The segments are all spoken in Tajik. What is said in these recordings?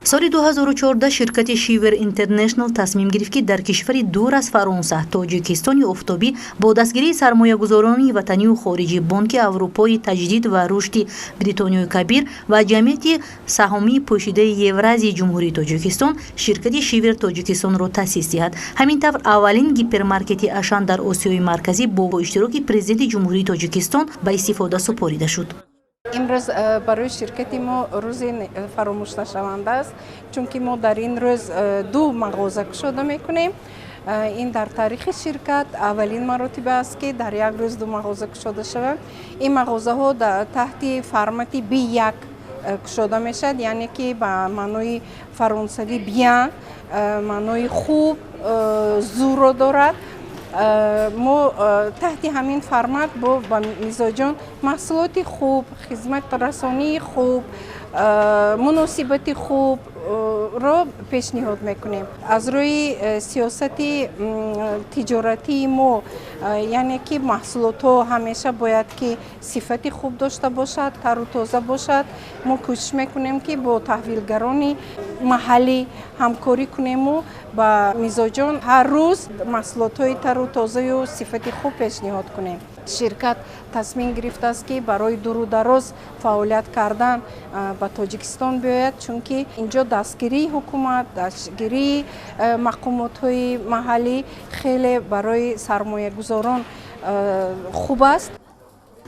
Соли 2014 ширкати Шивер Интернешнл тасмим гирифт, ки дар кишвари дур аз Фаронса, Тоҷикистони офтобӣ, бо дастгирии сармоягузорони ватанию хориҷӣ, Бонки Аврупои таҷдид ва рушди Бритониёи Кабир ва Ҷамъияти саҳомии пӯшидаи Евразии Ҷумҳурии Тоҷикистон ширкати Шивер Тоҷикистонро таъсис диҳад. Ҳамин тавр, аввалин гипермаркети Ашан дар Осиёи Марказӣ бо иштироки Президенти Ҷумҳурии Тоҷикистон ба истифода супорида шуд. Имрӯз барои ширкати мо рӯзи фаромӯшнашаванда аст, чунки мо дар ин рӯз ду мағоза кушода мекунем. Ин дар таърихи ширкат аввалин маротиба аст, ки дар як рӯз ду мағоза кушода шаванд. Ин мағозаҳо таҳти формати Би1 кушода мешавад, яъне ки ба маънои фаронсавӣ bien, маънои хуб, зӯрро дорад. Мо таҳти ҳамин формат бо ба мизоҷон маҳсулоти хуб, хизматрасонии хуб, муносибати хубро пешниҳод мекунем. Аз рӯи сиёсати тиҷоратии мо, яъне ки маҳсулотҳо ҳамеша бояд ки сифати хуб дошта бошад, тару тоза бошад. Мо кӯшиш мекунем, ки бо таҳвилгарони маҳаллӣ ҳамкорӣ кунему ба мизоҷон ҳар рӯз маҳсулотҳои тару тозаю сифати хуб пешниҳод кунем. Ширкат тасмим гирифтааст, ки барои дуру дароз фаъолият кардан ба Тоҷикистон биёяд, чунки инҷо дастгирии ҳукумат, дастгирии мақомотҳои маҳаллӣ хеле барои сармоягузорон хуб аст.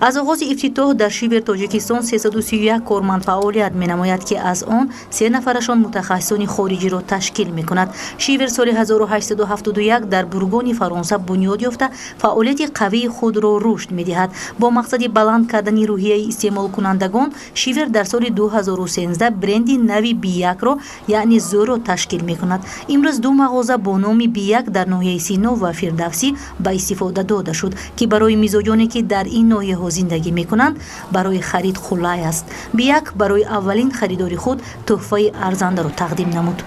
Аз оғози ифтитоҳ дар Шивер Тоҷикистон 331 корманд фаъолият менамояд, ки аз он се нафарашон мутахассисони хориҷиро ташкил мекунад. Шивер соли 1871 дар Бургони Фаронса бунёд ёфта, фаъолияти қавии худро рушд медиҳад. Бо мақсади баланд кардани рӯҳияи истеъмолкунандагон, Шивер дар соли 2013 бренди нави Би1-ро, яъне зӯрро ташкил мекунад. Имрӯз ду мағоза бо номи Би1 дар ноҳияи Сино ва Фирдавсӣ ба истифода дода шуд, ки барои мизоҷоне, ки дар ин ноҳияҳо зиндагӣ мекунанд, барои харид қулай аст. Би1 барои аввалин харидори худ тӯҳфаи арзандаро тақдим намуд.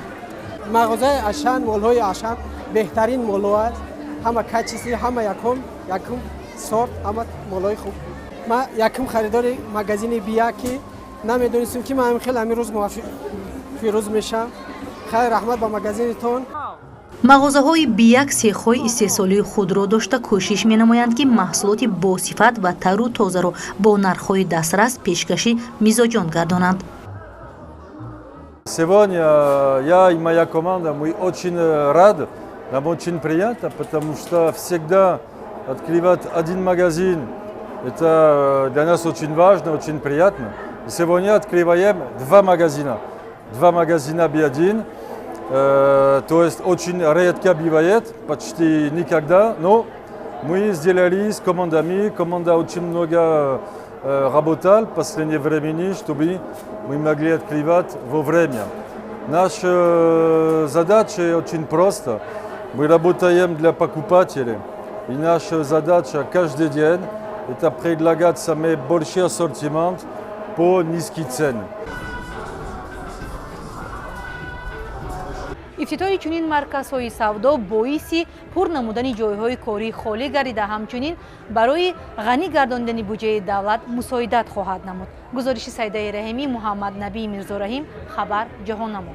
Мағозаи Ашан, молҳои Ашан беҳтарин молҳо аст. Ҳама качество, ҳама якум якум сорт, ҳама молҳои хуб. Ман якум харидори магазини Би1, ки намедонистем, ки ман хеле ҳамин рӯз фирӯз мешам. Хайр, раҳмат ба магазинитон. Мағозаҳои Би1 сехҳои истеҳсолии худро дошта, кӯшиш менамоянд, ки маҳсулоти босифат ва тару тозаро бо нархҳои дастрас пешкаши мизоҷон гардонанд. Сегодня я и моя команда, мы очень рады, нам очень приятно, потому что всегда открывать один магазин, это для нас очень важно, очень приятно. И сегодня открываем два магазина. Два магазина Би1, то есть очень редко бывает, почти никогда, но мы сделали с командами, команда очень много работала в последнее время, чтобы мы могли открывать вовремя. Наша задача очень проста. Мы работаем для покупателей. И наша задача каждый день – это предлагать самый большой ассортимент по низкой цене. Ифтитоҳи чунин марказҳои савдо боиси пур намудани ҷойҳои кории холӣ гардида, ҳамчунин барои ғанӣ гардонидани буҷаи давлат мусоидат хоҳад намуд. Гузориши Саидаи Раҳимӣ, Муҳаммад Набии Мирзораҳим, хабар, Ҷаҳоннамо.